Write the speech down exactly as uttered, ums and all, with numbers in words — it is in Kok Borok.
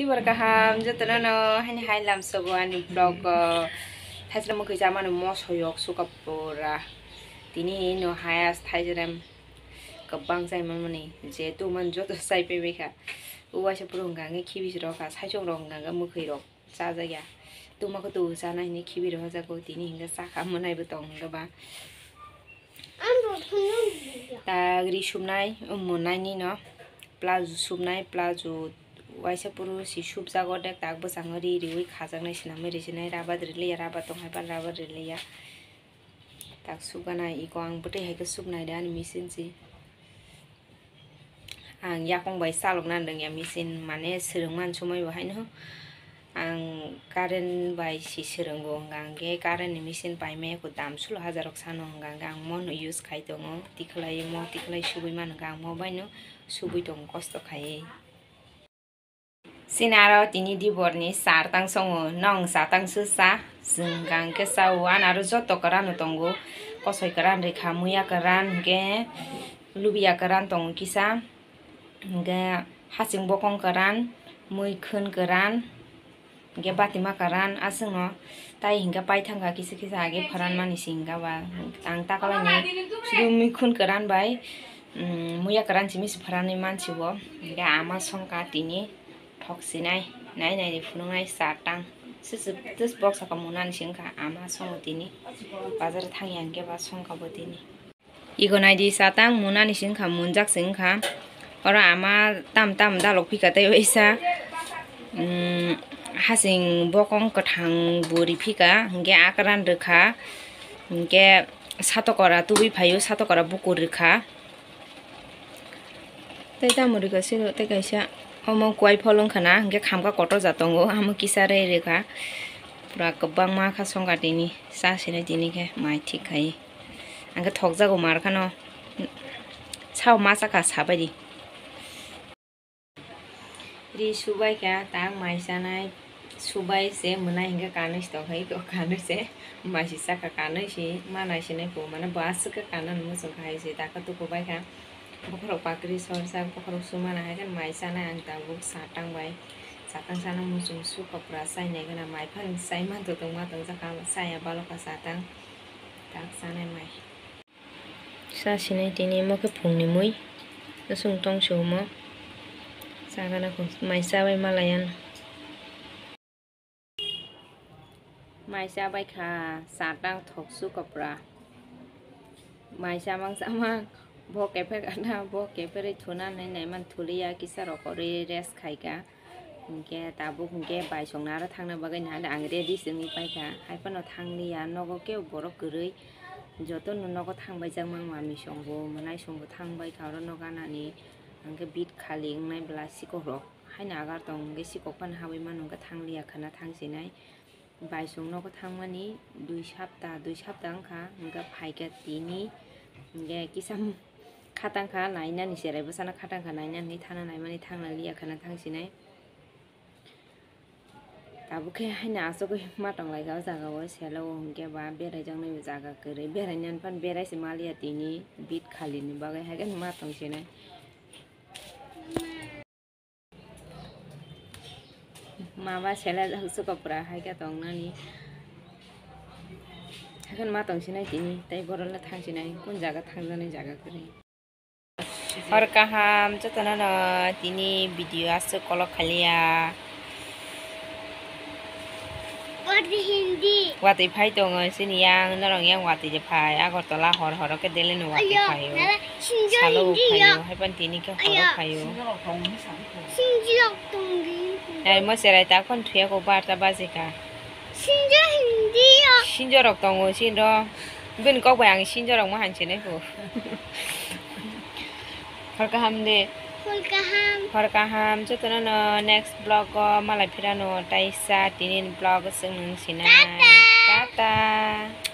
Tibor kaham jotono no haini hai lamsogo ani vlog o. Thaisra mwkhwi chamani moso yok suka pura. Tini no haya thaisra kwbang chai manmani je tuman joto chai paibai kha. Uaisa puro hwnka hwnkhe khibis rok kha, saichung rok hwnka hwnkhe mwkhwi rok chajakya. Tuma khe tubu chana hinwi khibi rok jago, tini hwnkhe chakha mwnaibo tong hwnkhe ba. Tak ri subnai, um, mwnai nino, plazu subnai, plazu waisa puro si subjago, dek tak bwskango ri riwi khajaknai, swnamwi rijinai, rabat riliya, rabat tong hai phano rabat riliya. Tak subganai, iko ang bwtwi hai khe subnai de ani machine si. Ang yakung bai chalokna nangya machine, mane swrwngmani somoi bo haino ang current bai si swrwngo, hwnka hwnkhe current ni machine paimaya kho dam sulo hajar rok sano, hwnka hwnkhe ang mono use khai tongo, tikhlai mo tikhlai subui mano, hwnka ang mo baino subui tongo kosto khaiwi. Chini aro tini diborni chartang songo, nong chartang se cha, chwng hwnka hwnkhe chao, ano aro joto kwrano tongo, kosoi kwran rikha, muya kwran, hwnkhe lubiya kwran tongo kisa. Hingke haching bokong kwran, mui khun kwran, hingke batima kwran aswkno tai hingke paithangkha kisa kisa age pharanmani se hingka ba ang takalaini sudu mui khun kwran bai, mm, muya kwran simi se pharanwi mansibo hingke ama songkha tini thoksinai nai nai ni phunuknai chatang swswk twsbok saka munani se wngkha ama songo tini bazar thangya hingke ba songkha bo tini. Iko naidi chatang munani se wngkha, munjak se wngkha. Oro ama tam tam dalok phika tei waisa, mm, hasing bokong kwthang bo riphika, hingke akran rwkha, hingke satokora tubui phaio, satokora bukur rwkha. Tei tamo rwkha sino tei kaisa omo kuai phol wngkha na, hingke khamka kotor ja tongo, amo kisa rei rwkha. Pura kwbangma kha songkha tini, cha sinai tini khe mai thik khai. Ang khe thokjago mar khano. Sao ma chakha sabaidi. Ri subai kha, tak mai chanai subai se mwnai hingke kanwi se tongkha, iko kanwi se mai se chakha, kanwi se manai sinai po, mane bo aswk khe kanani muchung khai se taka tukubai kha. Bokhorok pakri sorsa, bokhorok sumana hai khe mai chanai ang tabuk chatang bai. Chatang chana muchung sukha pura chainai gana mai phang chai manto tongma tongjakha, chaya balokha chatang. Tak chanai mai. Cha sinai tini omo khe phungni mui. Chwng tong se omo. Chagana kho mai chabai malaiyan. Mai chabai kha, chatang thok sukha pura. Mai chamang chamang, bo kephe kana, bo kepherwi thuna hinwi naiman thuliya, kisa rok kwrwi rest khaika. Hinkhe tabuk hinkhe bai songno aro thangna bagwi nahale ang ready se wngwi paikha. Haiphano thangliya, nogo kebo borok kwrwi. Jotono nogo thangbaijak mang mami songbo, mwnai songbo thangbaikha oro nogo anani. Hinkhe bit khali wngnai bwla sikok rok. Haino agar tong hinkhe sikok phano habwi mano hinkhe thangliya khwna thangsinai. Baisong nogo thangmani dui sapta, dui sapta wngkha, hingkhe phaikha tini, hingkhe kisa khatangkha nainani cherai bwsano khatangkha nainani thana naimani thangna liya khwna thangsinai. Tabukhe haino achugwi ma tonglaikha o jaga o selo o, hingkhe ba beraijaknai o jaga kwrwi, berainani phano berai se maliya tini bit khalini bagwi, haikhe ma tongsinai. Mama sela jak sukha pura hai khe tongnani. Haikhe ma tongsinai tini, tei borok le thangsinai, kun jaga thangjaknai jaga kwrwi. Hor kaham jotono no tini video aswk kolok khaliya. Watwi phai tongo chini yang, norok yang watwi de phai. Agartala hor horo khe daily no watwi phaio. Salo bo phaio, haiphano tini khe horo phaio. Nai mo cherai ta phone thuya ko barta bajika. Sinjorok tongo chini ro. Bini kok bai ang sinjorok ma hanse nai ko. Hor kaham de. Hor kaham. Hor kaham. Jotono no next vlog o malai phirano taisa tini vlog o chwng nung sinai. Tata. Tata.